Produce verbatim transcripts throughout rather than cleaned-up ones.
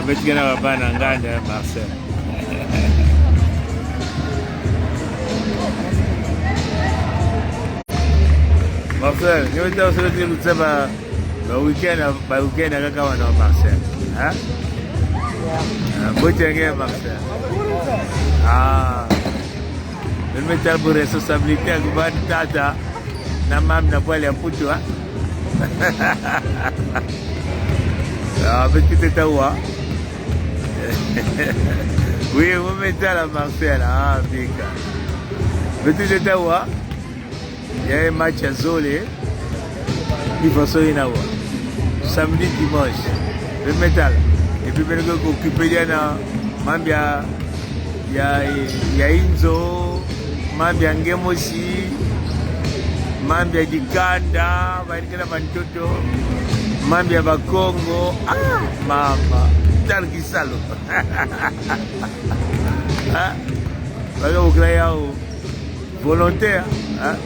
Betika na bana nganda, Marcel. Marcel, ndio ndio sasa ndio kusema ba weekend, ba weekend kaka wana Marcel. Ha? Ah, mbote ya nge Marcel. Ah. Beno me tala bu responsabilité ya kubani tata na mama na bwala ya Mputu, ha? Ah, beto ke teta awa. Oui, mu me tala Marcel, ah, bika. Beto ke teta awa. Ya ye match ya zole. Ni façon yina awa. Samedi, dimanche. Beno me tala. Et puis beno ke occuper ya na mambu ya, ya, ya inzo, mambu ya nge mosi, mambu ya dikanda, ba yina ke na bantoto, mambu ya Bakongo. Ah, mama. Tala kisalu. Ah, ba ke bokila yawu volontaire, hein?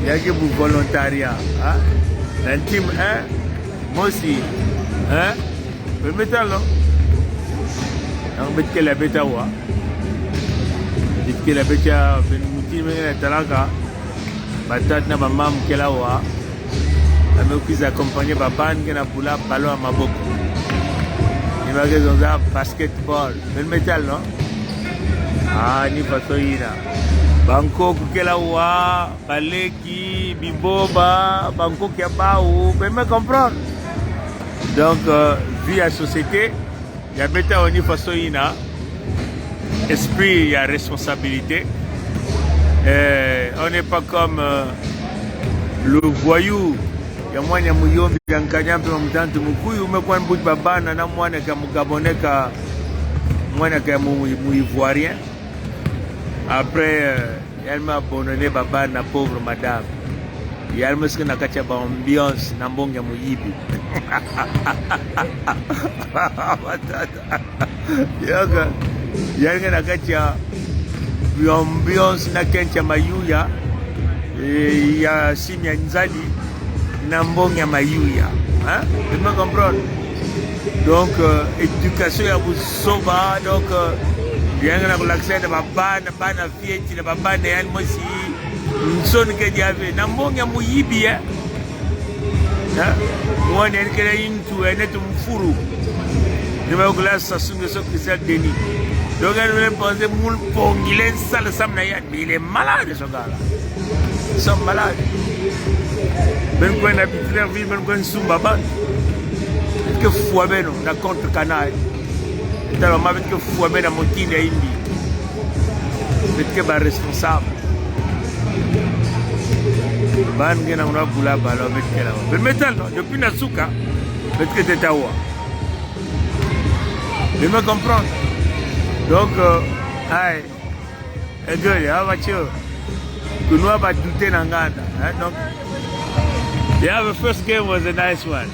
Ya ke bu volontariat, hein? Na ntima, hein? Mosi, hein? Beno me tala, non? Donc, beto kele ya beto awa. Beto kele ya beto ya, beno mutindu beno ke na talaka. Batata na bamama kele awa. Ba me kwiza accompagner babana ke na bula ballon ya maboko. Ni ba ke zonza basketball. Beno me tala, non? Ah, ni façon yina. Bankoko kele awa, baleki, biboba, bankoko ya bawu, beno me comprendre. Donc, euh, vie ya société ya beto awa ni façon yina, esprit ya responsabilité. Euh, on n'est pas comme, euh, le voyou ya mwana ya Muyombe ya Nkanya mpe ya Mutantu Mukuyu, me kwenda buta babana na mwana ya mu Gabonais ka mwana ya mu, mu Ivoirien. Après, euh, yandi me abandonner babana na pauvre madame. Yandi mosi ke na kati ya ba ambiance na mbongo ya muyibi. Batata. Yaka, yandi ke na kati ya ambiance na kento ya mayuya, eh, ya simi ya nzadi, na mbongo ya mayuya. Hein? Beno me comprendre? Donc, euh, éducation ya buzoba, donc, euh, yandi ke na kulakisa na babana, bana fioti na babana ya yandi mosi, nsoni ke dia ve. Na mbongo ya muyibi, eh? Hein? Mwana yandi kele yintu, eh, neti mfuru. Ni ba ke bokila Sassou Nguesso Christian Denis. Donc, yandi me penser mu pongi le nsala samu na yandi. Mais il est malade, ce gars-là. Ils sont malades. Beno kwenda arbitraire, beno kwenda sumba bantu. Beto ke fwa beno na contre canal. Tala ma beto ke fwa beno na mutindu ya yimbi. Beto ke ba responsable. Bana ke na muna bula ballon, beto kele awa. Beno me tala, non? Depuis na suka, beto ke teta awa. Beno me comprendre? Donc, euh, aïe. Eh, good, how about you? Kunwa ba douter na nganda, hein? Donc, yeah, the first game was a nice one.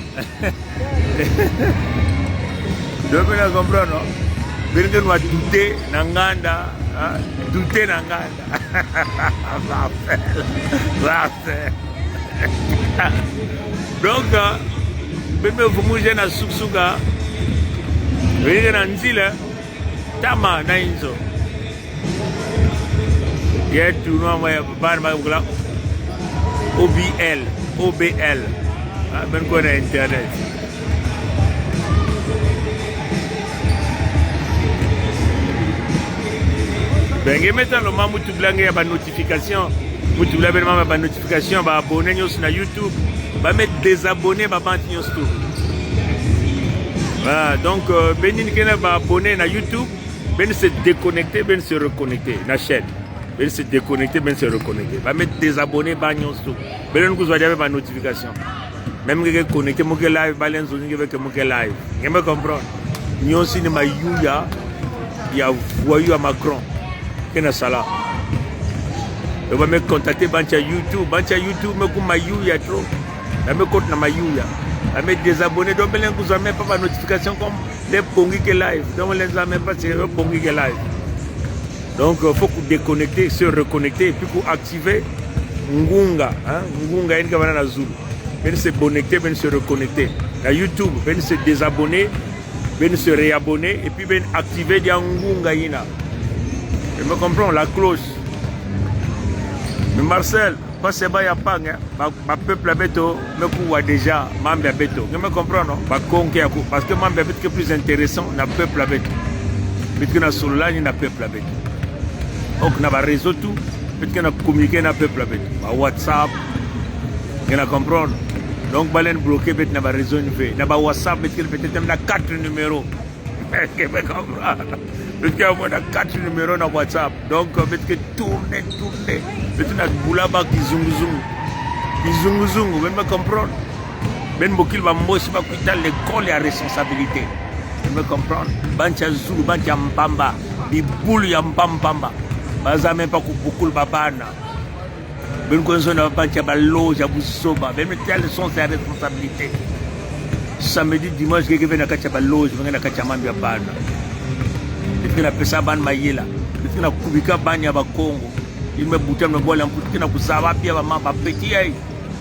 Donc, beno me comprendre, non? Beno ke nwa douter na nganda, hein? Douter na nganda. Marcel, Marcel. Donc, euh, beno me vumuza na suka-suka. Beno ke na nzila, ntama na inzo. Ya tournoi moya, bana ba ke bokila O B L, O B L. Ah, beno kwenda na internet. Beno me tala, ma mu tubila nge ya ba notification. Mu tubila beno ma ba notification, ba abonnés nyonso na YouTube. Ba me désabonner, ba bantu nyonso. Voilà, donc, euh, beno yina ke na ba abonnés na YouTube, beno se déconnecter, beno se reconnecter na chaîne. Beno se déconnecter, beno se reconnecter. Ba me désabonner ba nyonso. Beno lenda kuzwa diaka ba notification. Même nge ke connecté, mu ke live, ba lenda zonza nge ve que mu ke live. Nge me comprendre? Nyonso ni mayuya ya voyou ya Macron ke na sala. Donc ba me contacter bantu ya YouTube, bantu ya YouTube me kuma mayuya trop. Ba me kota na mayuya. Ba me désabonner, donc beno lenda kuzwa même pas ba notification comme le pongi ke live. Donc, les amis, parce que le pongi ke live. Donc, euh, faut ku déconnecter, se reconnecter, et puis ku activer ngunga, hein, ngunga yina ke vanda na zulu. Beno se connecter, beno se reconnecter. Na YouTube, beno se désabonner. Beno se réabonner et puis beno activer diaka ngunga yina. Beno me comprendre, la cloche. Mais Marcel, pas se ba ya pang, hein. Ba, ba peuple ya beto me kuwa déjà mambu ya beto. Nge me comprendre, non? Ba Kongo ya ku, parce que mambu ya beto ke plus intéressant na peuple ya beto. Beto ke na solola ni na peuple ya beto. Donc na ba réseaux tout, beto ke na communiquer na peuple ya beto. Ba WhatsApp, nge na comprendre. Donc ba lenda bloquer beto na ba réseaux ni ve. Na ba WhatsApp, beto ke peut-être même na quatre numéros. Nge me comprendre. Beto ke au moins na quatre numéros na WhatsApp. Donc, euh, beto ke tourner, tourner. Beto na bula ba kizunguzungu. Kizunguzungu, beno me comprendre. Beno bokila ba Mbochi ba kuita l'école ya responsabilité. Beno me comprendre. Bantu ya zulu, bantu ya mpamba. Bibulu ya mpamba mpamba. Ba zaba même pas kubokila ba bana. Beno kwenda zonza na ba bantu ya ba loge ya buzoba. Beno me tala sens ya responsabilité. Samedi, dimanche, nge ke ve na kati ya ba loge, nge na kati ya mambu ya bana. Beto ke na pesa bana mayela. Beto ke na kubika bana ya ba Kongo. Yina me buta na bwala ya Mputu, ke na kuzaba pia ba ma-, ba petit yayi.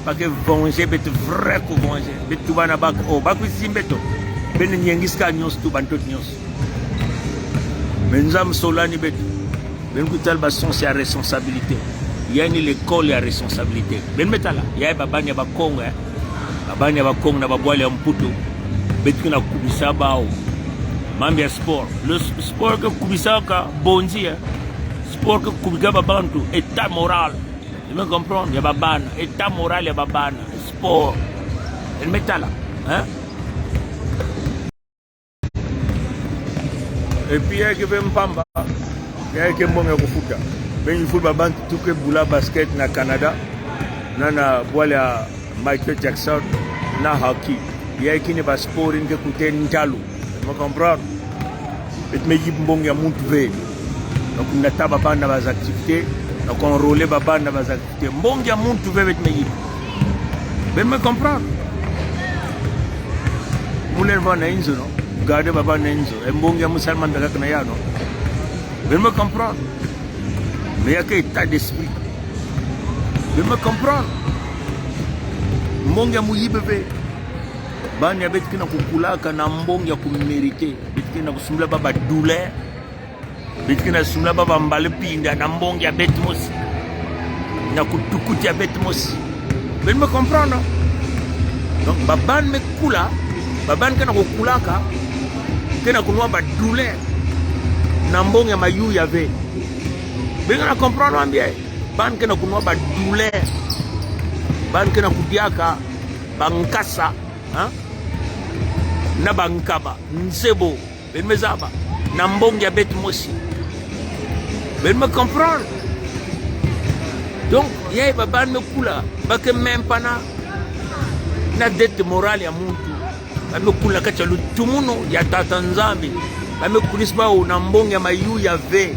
Ba ke venger beto, vrai ku venger. Beto bana ba ke, oh, ba kwiza simba beto. Beno nyengisa kaka nyonso tout, bantu nyonso. Mais Nzambi solola ni beto. Beno kutala ba sens ya responsabilité. Yayi ni l'école ya responsabilité. Beno me tala, yayi ba bana ya ba Kongo, eh. Ba bana ya ba Kongo na ba bwala ya Mputu. Beto ke na kubisa bawu. Mambu ya sport. Le s-, sport ke kubisaka bonzi, eh. Sport ke kubika ba bantu état moral. Beno me comprendre, ya ba bana. État moral ya ba bana. Sport. Beno me tala, hein? Et puis, yayi ke ve mpamba, yayi ke mbongo ya kufuta. Beno fula ba bantu tout ke bula basket na Canada, na, na bwala ya Michael Jackson, na hockey. Yayi ke ni ba sport yina ke kuta ntalu. Beno me comprendre? Beto me yiba mbongo ya muntu ve. Donc, na taba ba bana na ba activités, na ku enrôler ba bana na ba activités. Te mbongo ya muntu ve beto me yiba. Beno me comprendre? Mu lenda vanda na inzo, non? Garder ba bana na inzo. E mbongo ya mu sala mambu ya nkaka na yawu, non? Beno me comprendre? Mais ya ke état d'esprit. Beno me comprendre? Mbongo ya mu yiba ve. Bana ya beto ke na kukulaka na mbongo ya kumériter. Beto ke na kusumbila ba ba douleur. Beto ke na sumbila ba ba mbala pinda na mbongo ya beto mosi, na kutukuta ya beto mosi. Beno me comprendre? Donc, ba bana me kula, ba bana ke na kukulaka, ke na kunwa ba douleur na mbongo ya mayuya ve. Beno ke na comprendre mambu yayi? Bana ke na kunwa ba douleur. Bana ke na kudiaka ba nkasa, hein? Na ba nkaba, nzebo. Beno me zaba, na mbongo ya beto mosi. Beno me comprendre? Donc, yayi ba bana me kula, ba ke même pas na, na dette morale ya muntu. Ba me kula kati ya lutumunu ya Tata Nzambi. Ba me kulisa bawu na mbongo ya mayuya ve.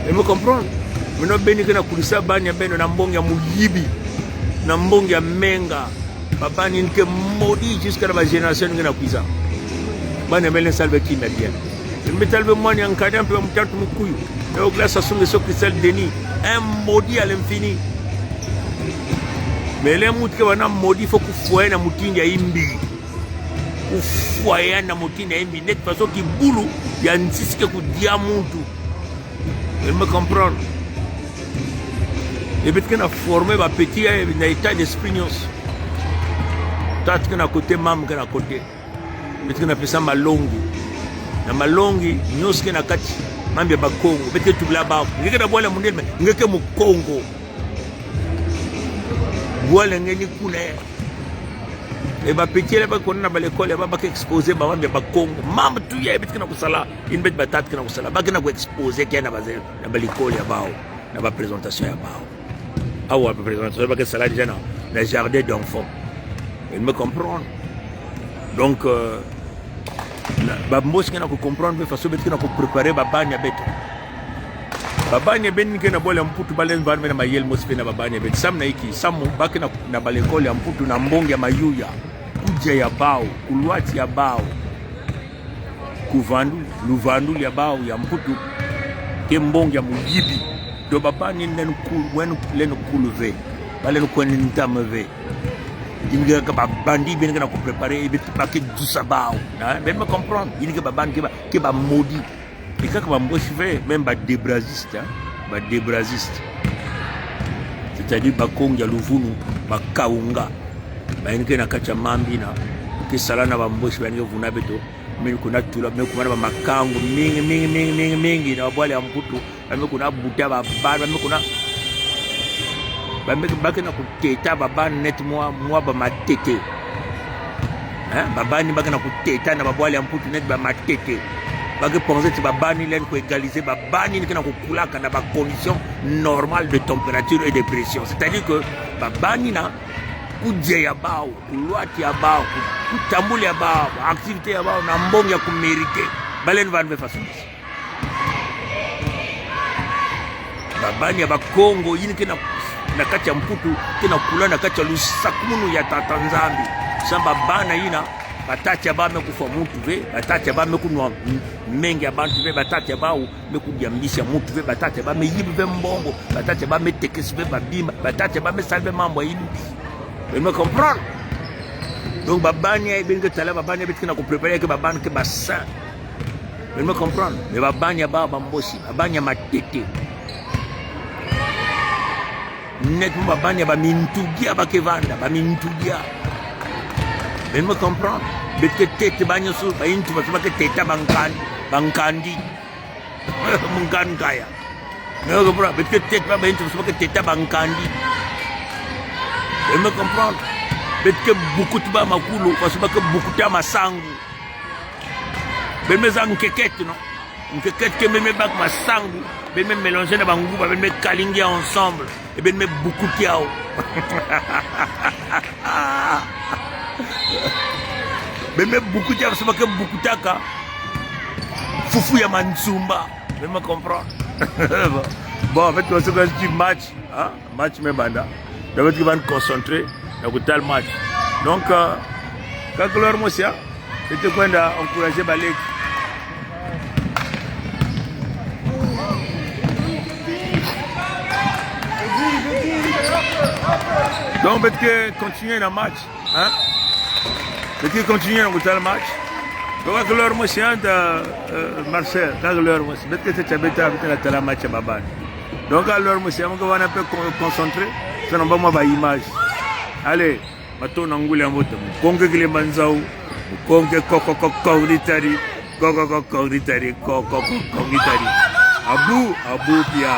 Beno me comprendre? Maintenant, beno ke na kulisa bana ya beno na mbongo ya muyibi, na mbongo ya menga. Ba bana yina ke maudit jusqu'à na ba génération yina ke na kwiza. Bana ya beno sala ve kima bien. Beno me tala ve mwana ya nkadi ya mpemba, mutantu mukuyu. Leo Glace Sassou Nguesso, Christel Denis. Un maudit à l'infini. Mais leo muntu ke vanda maudit, faut kufwa yawu na mutindu ya yimbi. Kufwa yawu na mutindu ya yimbi. Neti façon kibulu ya nsisi ke kudia muntu. Beno me comprendre? Et beto ke na former ba petits yayi na état d'esprit nyonso. Tata ke na côté, mama ke na côté. Beto ke na pesa malongi. Na malongi nyonso ke na kati, mambu ya Bakongo. Beto ke tubila bawu: nge ke na bwala ya mundele, mais nge ke Mukongo. Bwala ya nge ni kuna. Et ba petits yayi ba kwenda na ba l'école ya bawu, ba ke exposer ba mambu ya Bakongo. Mambu tout yayi beto ke na kusala, yina beto ba tata ke na kusala, ba ke na ku exposer yawu na ba ze-, na ba l'école ya bawu, na ba présentation ya bawu. Awa ba présentation ba ke sala déjà na, na jardin d'enfants. Beno me comprendre? Donc, euh, na, ba Mbochi ke na ku comprendre ve façon beto ke na ku préparer ba bana ya beto. Ba bana ya beno ke na bwala ya Mputu, ba lenda vanda ve na mayele mosi ve na ba bana ya beto. Samu na inki? Samu ba ke na, na ba l'école ya Mputu na mbongo ya mayuya. Kudia ya bawu, kulwati ya bawu, kuvandula, luvandulu ya bawu ya Mputu, ke mbongo ya muyibi. Donc ba bana yina lenda ku-, wenda lenda kula ve. Ba lenda kwenda ntama ve. Yina ke kaka ba bandit beno ke na kupréparer, et puis ba ke dusa bawu. Hein? Beno me comprendre? Yina ke ba bandit, ke ba, ke ba maudits. Et kaka ba Mbochi ve, même ba debrazistes, hein? Ba debrazistes. C'est-à-dire ba Kongo ya luvunu, ba Kaunga. Bayina ke na kati ya mambu yina, ke sala na ba Mbochi, bayina ke vuna beto. Beno kuna tula, beno kuma na ba makangu mingi, mingi, mingi, mingi, mingi, na bwala ya Mputu. Ba me kuna buta ba bana, ba me kuna, ba me, ba ke na kuteta ba bana neti mwa, mwa ba matete. Hein? Ba bana ba ke na kuteta na ba bwala ya Mputu neti ba matete. Ba ke penser ti ba bana lenda ku égaliser ba bana yina ke na kukulaka na ba conditions normales de température et de pression. C'est-à-dire que ba bana yina, kudia ya bawu, kulwata ya bawu, ku-, kutambula ya bawu, activité ya bawu na mbongo ya kumériter, ba lenda vanda ve façon. Ba bana ya ba Kongo yina ke na, na kati ya Mputu, ke na kula na kati ya lusakumunu ya Tata Nzambi. Samu ba bana yina, ba tata ya bawu me kufwa muntu ve, ba tata ya bawu me kunwa m-, menga ya bantu ve, ba tata ya bawu me kudia mbisi ya muntu ve, ba tata ya bawu me yiba ve mbongo, ba tata ya bawu me tekesa ve ba bima, ba tata ya bawu me sala ve mambu ya yimbi. Beno me comprendre? Donc ba bana yayi beno ke tala, ba bana yayi beto ke na kupréparer, ke ba bana ke ba saints. Beno me comprendre? Mais ba bana ya bawu ba Mbochi, ba bana ya matete. Neti mwa ba bana ya ba mintudia ba ke vanda, ba mintudia. Beno me comprendre? Beto ke teta bawu nyonso, bayintu, façon ba ke teta ba nkan-, ba nkandi. Munkanda ya. Beno me comprendre? Beto ke teta bawu bayintu, façon ba ke teta ba nkandi. Beno me comprendre? Beto ke bukuta bawu makulu, façon ba ke bukuta masangu. Beno me zaba nkekete, non? Nkekete ke beno me baka masangu, beno me mélanger na ba nguba, beno me kalinga yawu ensemble, et beno me bukuta yawu. Beno me bukuta yawu, façon ba ke bukutaka fufu ya mansumba. Beno me comprendre? Bon. Bon, en fait, on se retrouve match. Hein? Match me banda. Donc beto ke vanda concentré na kutala match. Donc, euh, kaka l'heure mosi, hein? Beto ke kwenda encourager ba leki. Donc beto ke continuer na match. Hein? Beto ke continuer na kutala match. Donc kaka l'heure mosi, hein, euh, Marcel, kaka l'heure mosi. Beto ke teta beto, beto ke na tala match ya ba bana. Donc kaka l'heure mosi, hein, mu ke vanda un peu con-, concentré. Samu na bamwa ba images. Allez, matondo na nguli ya mbote. Mukongo ke kilemba nzau. Mukongo ke ko, ko, ko, ko, ditari. Ko, ko, ko, ko, ditari. Ko, ko, ko, ko, ditari. Abu, abu, pia.